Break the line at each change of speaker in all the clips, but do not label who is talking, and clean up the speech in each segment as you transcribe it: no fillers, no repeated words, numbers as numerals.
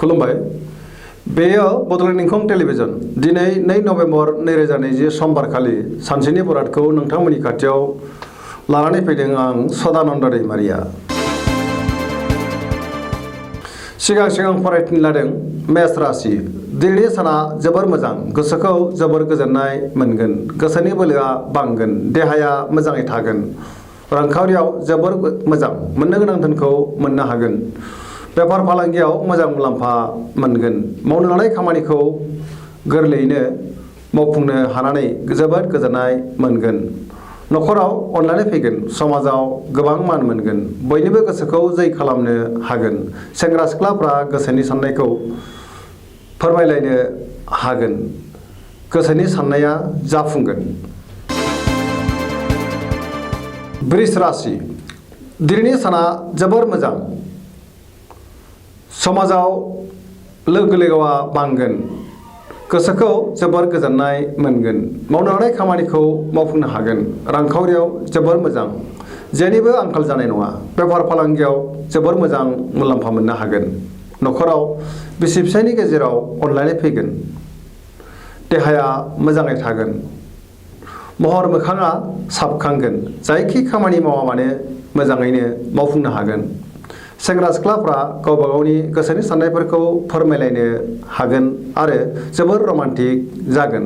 खुलुमबाय बेयो बड'लेण्ड इंखं टेलिभिजन दिनै 2 नभेम्बर 2020 समबार खालि सानसेनि बरादखौ नोंथांमोननि खाथियाव लानानै फैदों आं सदानन्द दैमारिया। सिगां फरायथिनो लादों मेष राशि। दिनैनि साना जोबोर मोजां, गोसोखौ जोबोर गोजोननाय मोनगोन, गोसोनि बोलोआ बांगोन, देहाया मोजाङै थागोन, रांखावरियाव जोबोर मोजां, मोननो गोनां धोनखौ मोननो हागोन, बेफार फालांगियाव मोजां मुलाम्फा मोनगोन, मावनो लानाय खामानिखौ गोरलैयैनो मावफुंनो हानानै जोबोद गोजोननाय मोनगोन, न'खराव अनलायनाय फैगोन, समाजाव गोबां मान मोनगोन, बयनिबो गोसोखौ जै खालामनो हागोन, सेंग्रा सिख्लाफ्रा गोसोनि साननायखौ फोरमायलायनो हागोन, गोसोनि साननाया जाफुंगोन। वृष राशि। दिनैनि साना जोबोर मोजां, समाजाव लोगो लेवाआ बांगोन, गोसोखौ जोबोर गोजोननाय मोनगोन, मावनो हानाय खामानिखौ मावफुंनो हागोन, रांखावरियाव जोबोर मोजां, जेनिबो आंखाल जानाय नङा, बेफार फालांगियाव जोबोर मोजां मुलाम्फा मोननो हागोन, न'खराव बिसि फिसायनि गेजेराव अनलायनाय फैगोन, देहाया मोजाङै थागोन, महर मोखाङा साबखांगोन, जायखि खामानि मावा मानो मोजाङैनो मावफुंनो हागोन, सेंग्रा सिख्लाफ्रा गावबा गावनि गोसोनि साननायफोरखौ फोरमायलायनो हागोन आरो जोबोर रमान्टिक जागोन,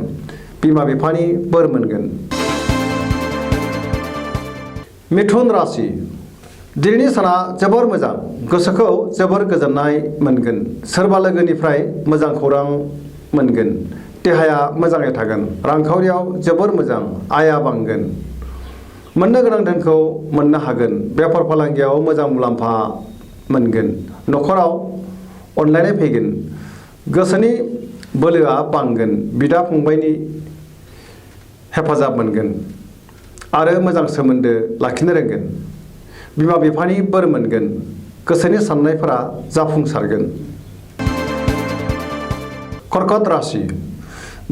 बिमा बिफानि बोर मोनगोन। मिथुन राशि। दिनैनि साना जोबोर मोजां, गोसोखौ जोबोर गोजोननाय मोनगोन, सोरबा लोगोनिफ्राय मोजां खौरां मोनगोन, देहाया मोजाङै थागोन, रांखावरियाव जोबोर मोजां, आयआ बांगोन, मोननो गोनां धोनखौ मोननो हागोन, बेफार फालांगियाव मोजां मुलाम्फा मोनगोन, न'खराव अनलायनाय फैगोन, गोसोनि बोलोआ बांगोन, बिदा फंबायनि हेफाजाब मोनगोन आरो मोजां सोमोन्दो लाखिनो रोंगोन, बिमा बिफानि बोर मोनगोन, गोसोनि साननायफोरा जाफुंसारगोन। कर्कट राशि।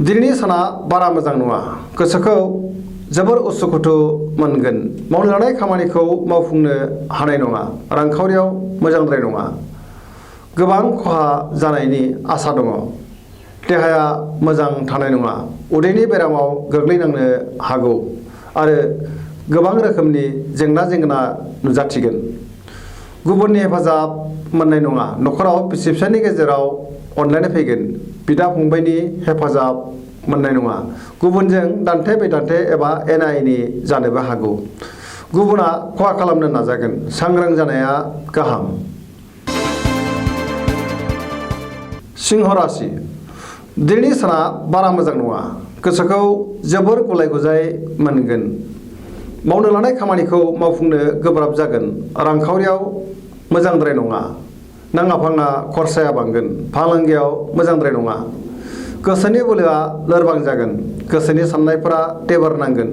दिनैनि साना बारा मोजां नङा, गोसोखौ जोबोर उसुखुथु मोनगोन, मावनो लानाय खामानिखौ मावफुंनो हानाय नङा, रांखावरियाव मोजांद्राय नङा, गोबां खहा जानायनि आसा दङ, देहाया मोजां थानाय नङा, उदैनि बेरामाव गोग्लैनांनो हागौ आरो गोबां रोखोमनि जेंना जेंना नुजाथिगोन, गुबुननि हेफाजाब मोननाय नङा, न'खराव बिसि फिसायनि गेजेराव अनलायनाय फैगोन, बिदा फंबायनि हेफाजाब मोननाय नङा, गुबुनजों दान्थे बिदान्थे एबा एना एनि जानोबो हागौ, गुबुना खहा खालामनो नाजागोन, सांग्रां जानाया गाहाम। सिंह राशि। दिनैनि साना बारा मोजां नङा, गोसोखौ जोबोर गुलाय गुजाय मोनगोन, मावनो लानाय खामानिखौ मावफुंनो गोब्राब जागोन, रांखावरियाव मोजांद्राय नङा, नाङा फाङा खरसाया बांगोन, फालांगियाव मोजांद्राय नङा, गोसोनि बोलोआ लोरबां जागोन, गोसोनि साननायफोरा टेबार नांगोन,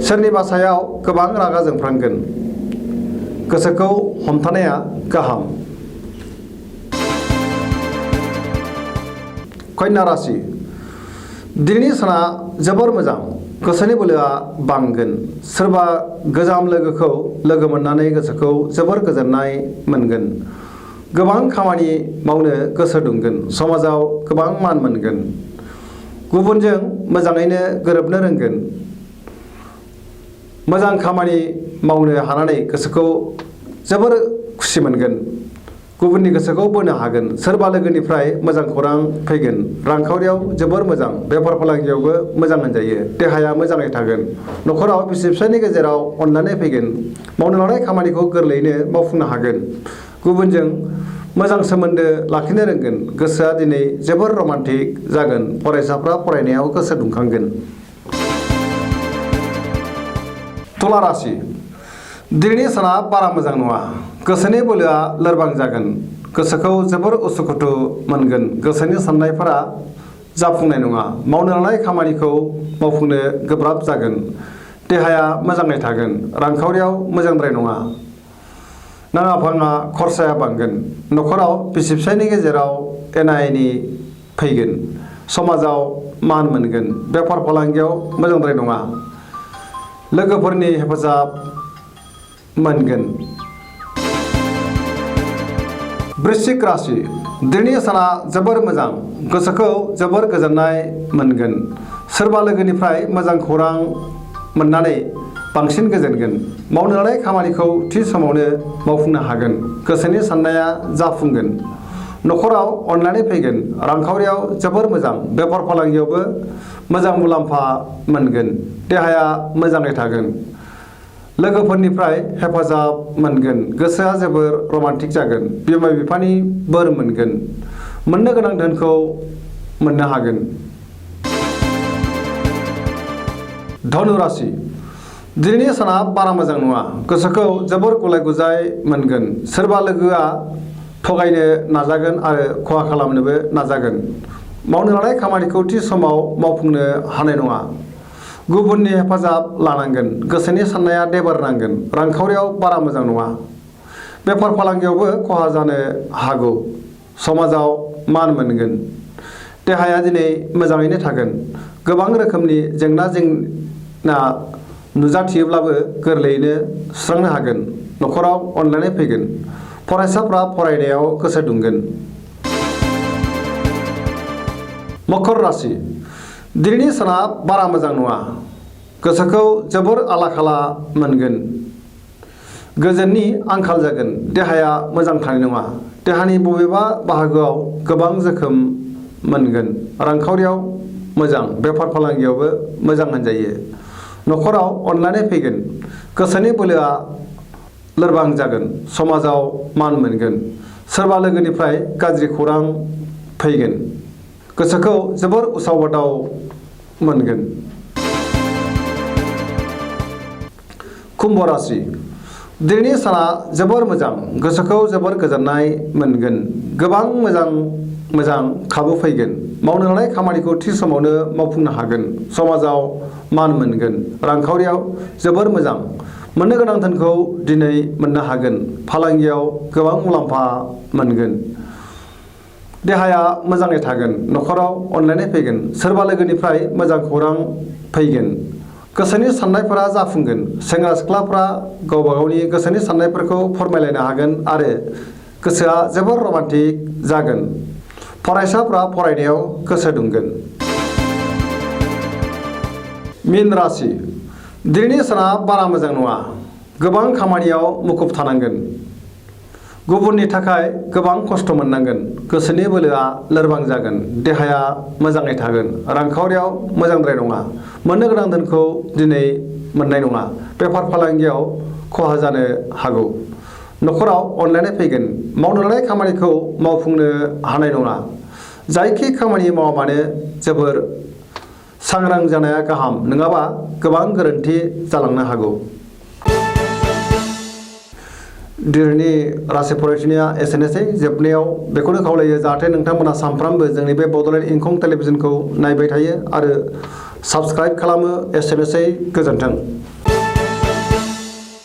सोरनिबा सायाव गोबां रागा जोंफ्रांगोन, गोसोखौ हमथानाया गाहाम। कन्या राशि। दिनैनि साना जोबोर मोजां, गोसोनि बोलोआ बांगोन, सोरबा गोजाम लोगोखौ लोगो मोननानै गोसोखौ जोबोर गोजोननाय मोनगोन, गोबां खामानि मावनो गोसो दुंगोन, समाजाव गोबां मान मोनगोन, गुबुनजों मोजाङैनो गोरोबनो रोंगोन, मोजां खामानि मावनो हानानै गोसोखौ जोबोर खुसि मोनगोन, गुबुननि गोसोखौ बोनो हागोन, सोरबा लोगोनिफ्राय मोजां खौरां फैगोन, रांखावरियाव जोबोर मोजां, बेफार फालांगियावबो मोजां होनजायो, देहाया मोजाङै थागोन, न'खराव बिसि फिसायनि गेजेराव अनलायनाय फैगोन, मावनो लानाय खामानिखौ गोरलैयैनो मावफुंनो हागोन, गुबुनजों मोजां सोमोन्दो लाखिनो रोंगोन, गोसोआ दिनै जोबोर रमान्टिक जागोन, फरायसाफ्रा फरायनायाव गोसो दुंखांगोन। तुला राशि। दिनैनि साना बारा मोजां नङा, गोसोनि बोलोआ लोरबां जागोन, गोसोखौ जोबोर उसुखुथु मोनगोन, गोसोनि साननायफोरा जाफुंनाय नङा, मावनो लानाय खामानिखौ मावफुंनो गोब्राब जागोन, देहाया मोजाङै थागोन, रांखावरियाव मोजांद्राय नङा, नाङा फाङा खरसाया बांगोन, न'खराव बिसि फिसायनि गेजेराव एना एनि फैगोन, समाजाव मान मोनगोन, बेफार फालांगियाव मोजांद्राय नङा, लोगोफोरनि हेफाजाब मोनगोन। वृश्चिक राशि। दिनैनि साना जोबोर मोजां गोसोखौ जोबोर गोजोननाय मोनगोन सोरबा लोगोनिफ्राय मोजां खौरां मोननानै बांसिन गोजोनगोन मावनो लानाय खामानिखौ थि समावनो मावफुंनो हागोन गोसोनि साननाया जाफुंगोन न'खराव अनलायनाय फैगोन रांखावरियाव जोबोर मोजां बेफार फालांगियावबो मोजां मुलाम्फा मोनगोन देहाया मोजाङै थागोन लोगोफोरनिफ्राय हेफाजाब मोनगोन गोसोआ जोबोर रमान्टिक जागोन बिमा बिफानि बोर मोनगोन मोननो गोनां धोनखौ मोननो हागोन धनु राशि दिनैनि साना बारा मोजां नङा गोसोखौ जोबोर गुलाय गुजाय मोनगोन सोरबा लोगोआ थगायनो नाजागोन आरो खहा खालामनोबो नाजागोन मावनो लानाय खामानिखौ थि समाव मावफुंनो हानाय नङा गुबुननि हेफाजाब लानांगोन गोसोनि साननाया देबारनांगोन रांखावरियाव बारा मोजां नङा बेफार फालांगियावबो खहा जानो हागौ समाजाव मान मोनगोन देहाया दिनै मोजाङैनो थागोन गोबां रोखोमनि जेंना नुजाथियोब्लाबो गोरलैयैनो सुस्रांनो हागोन न'खराव अनलायनाय फैगोन फरायसाफ्रा फरायनायाव गोसो दुंगोन मकर राशि दिनैनि साना बारा मोजां नङा गोसोखौ जोबोर आला खाला मोनगोन गोजोननि आंखाल जागोन देहाया मोजां थानाय नङा देहानि बबेबा बाहागोआव गोबां जोखोम मोनगोन रांखावरियाव मोजां बेफार फालांगियावबो मोजां होनजायो न'खराव अनलायनाय फैगोन गोसोनि बोलोआ लोरबां जागोन समाजाव मान मोनगोन सोरबा लोगोनिफ्राय गाज्रि खौरां फैगोन गोसोखौ जोबोर उसाव बादाव मोनगोन कुम्भ राशि दिनैनि साना जोबोर मोजां गोसोखौ जोबोर गोजोननाय मोनगोन गोबां मोजां खाबु फैगोन मावनो लानाय खामानिखौ थि समावनो मावफुंनो हागोन समाजाव मान मोनगोन रांखावरियाव जोबोर मोजां मोननो गोनां धोनखौ दिनै मोननो हागोन फालांगियाव गोबां मुलाम्फा मोनगोन देहाया मोजाङै थागोन न'खराव अनलायनाय फैगोन सोरबा लोगोनिफ्राय मोजां खौरां फैगोन गोसोनि साननायफोरा जाफुंगोन सेंग्रा सिख्लाफ्रा गावबा गावनि गोसोनि साननायफोरखौ फोरमायलायनो हागोन आरो गोसोआ जोबोर रमान्टिक जागोन फरायसाफ्रा फरायनायाव गोसो दुंगोन मीन राशि दिनैनि साना बारा मोजां नङा गोबां खामानियाव मुखुब थानांगोन गुबुननि थाखाय गोबां खस्थ' मोननांगोन गोसोनि बोलोआ लोरबां जागोन देहाया मोजाङै थागोन रांखावरियाव मोजांद्राय नङा मोननो गोनां धोनखौ दिनै मोननाय नङा बेफार फालांगियाव खहा जानो हागौ न'खराव अनलायनाय फैगोन मावनो लानाय खामानिखौ मावफुंनो हानाय नङा जायखि खामानि मावा मानो जोबोर सांग्रां जानाया गाहाम नङाबा गोबां गोरोन्थि जालांनो हागौ दिनैनि राशि फरायसुनिया एसेनोसै जोबनायाव बेखौनो खावलायो जाहाथे नोंथांमोना सानफ्रामबो जोंनि बे बड'लेण्ड इंखं टेलिभिजनखौ नायबाय थायो आरो साबस्क्राइब खालामो एसेनोसै गोजोन्थों।